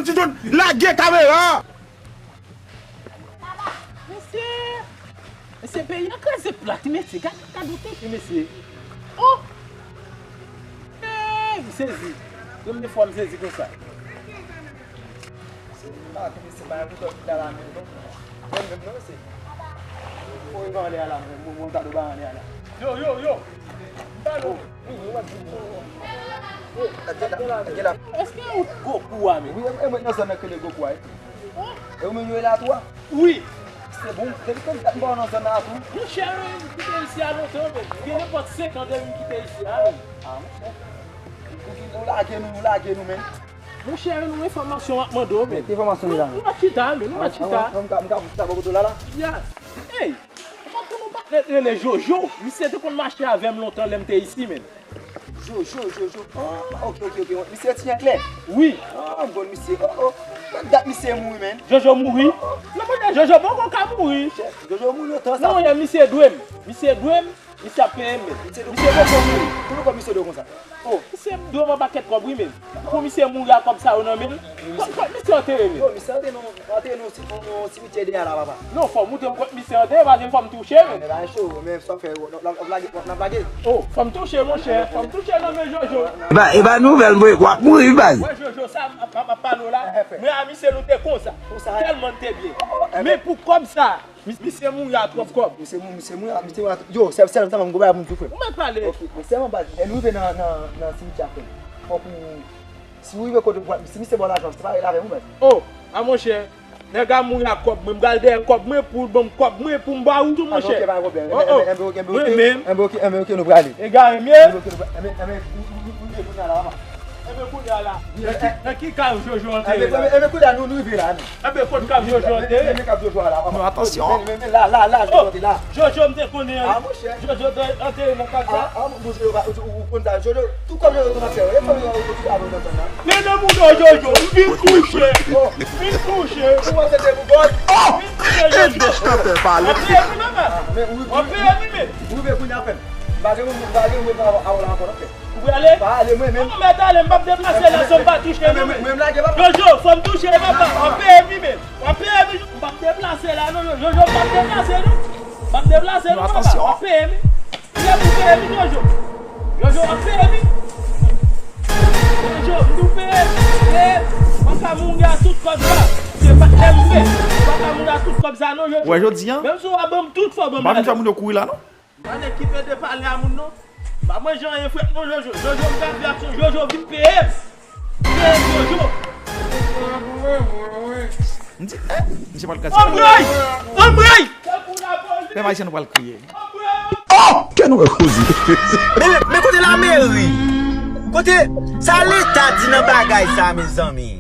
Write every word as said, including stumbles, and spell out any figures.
Ti John, lage kamera! Mesye! Mesye, peyi an kraze plat, mesye. Gad, gad yon peyi, mesye. Oh! Hey, m sezi. Premye fwa m sezi konsa. Se pa ke mesye pa yon moto ki ta la menm non. Mwen menm non, mesye. Ou rive anlè a la, mwen, mwen, mwen ta dwe ba anlè a la. Yo, yo, yo! M pa lo. Èske ou Goku a menm? Wi, e mwen nan zòn nan k rele Goku a. E ou menm yo rele a tou a? Wi. Se bon, depi kann dat m pa nan zòn nan a tou. Monchè, m kite isi a lontan, men. Gen nenpòt senk an depi m kite isi a, men. A, monchè. Ou ki, ou lage nou, ou lage nou, men. Monchè, yon enfòmasyon m ap mande w, men. Ki enfòmasyon li la, men? Nou pa chita, men, nou pa chita. An, an, an, m ka, m ka, m ka chita bò kote w la, la? Ya. Ey! Fòk nou pa rele Jojo. Misye te konn mache avè m lontan lè m te isi, men. Jojo, Jojo. Ah, ok, ok, ok. Misye ti anglè? Wi. Ah, m konn misye. Oh, oh. Gad dat misye mouri, men. Jojo mouri? Non, monchè, Jojo poko ka mouri. Chè, Jojo mouri lontan sa. Non, monchè, misye dwe m. Misye dwe m. Misye ap peye m, men. Misye poko mouri. Pou nou kòb misye dwe konsa? Oh, misye dwe m yon pakèt kòb, wi, men. Pou misye mouri ak kòb sa yo nan men l. Kot, kot misye antere, men? Yo, misye antere nan, antere nan yon si-, nan yon simityè dèyè la, papa. Non, fò w montre m kot misye antere, paske fò m touche, men. Men bagay cho, men sa w fè, w ap, w ap lage, w ap lage. Oh, fò m touche, monchè. Fò m touche nan men Jojo. E pa, e pa nouvèl, mwen, w ap mouri, baz. Wè, Jojo, sa m ap, ap, ap pale w la. Mwen a misye nou te konsa. Tèlman n te byen. Men pou kòb sa, Mis-, misye mouri a twòp kòb. Misye mou-, misye mouri a, misye mouri a, yo, sèl, sèl, sèlman, m gon bagay pou m di w, frè m. Ou mèt pale. Ok, men sèlman, baz, lè nou rive nan, nan, nan simityè a, frè m, fòk ou, si ou rive kote, si misye ba w lajan, se pa rele avè m, ou mèt. Oh, a monchè, nèg la mouri ak kòb mwen, m pral dèyè kòb mwen pou l ban m kòb mwen pou m ba ou tou, monchè. Ah, ok, pa gen pwoblèm. Oh, oh. Enben, enben, ok, enben, ok, enben, ok, nou prale. Egare m ye. Enben, ok, nou prale. Enben, enben, ou, ou, ou, ou, kounye a la, papa. Enben, kounye a la. Nan ki, nan ki kay Jojo antere la? Enben, enben, enben, kounye a, nou, nou rive la, men. Enben, kot kay Jojo antere? Men, men, men, kay Jojo a la, papa. Non, atansyon. Men, men, men, la, la, la, Jojo antere la. Jojo, m te konnen an. Ah, monchè. Jojo te antere nan kay sa. Ah, ah, monchè, ou, ou, ou konn sa, Jojo, tout kòb Jojo konn ap fè, e kòb Jojo konn ap fè nan zòn nan. Men nan mouda Jojo, ou vin kouche. Oh. Vin kouche. Ou panse se pou bòs? Oh! Vin kouche, Jojo. Chantè pale. W ap peye m wi, papa. Ah, men, ou, w ap peye m wi, men. Ou rive kounye a, frè m. M pa gen moun, m pa gen moun avè w la ankò non, frè. Ou prale? Pa ale mwen menm. Ou mèt ale, m p ap deplase la san m pa touche non, men. Mwen, mwen, mwen lage, papa. Jojo, fò m touche, papa. W ap peye m wi, men. W ap peye m wi. M p ap deplase la non, Jojo, m p ap deplase non. M p ap deplase non, papa. W ap peye m wi. Ou lè pou peye m wi, Jojo. Jojo, w ap peye m wi. Jojo, m di w peye m. Peye m. W ap ka mouri a tout kòb sa. Se pa M V. W ap ka mouri a tout kòb sa non, Jojo. Wè, jodi a. Menm si w a ban m tout, fò w ban m ale. M pa vin fè moun yo kouri la non. Pa nèg ki pede pale a moun non. Pa manje anyen frèt non, Jojo. Jojo, m ka fè aksyon. Jojo, vin peye m. Peye m, Jojo. M di, eh, misye pral kraze. Anmwey! Anmwey! Pèp ayisyen nou pral kriye. Oh! Kè nou wè koze. Men, men kote lameri? Kote sa leta di nan bagay sa, mezanmi?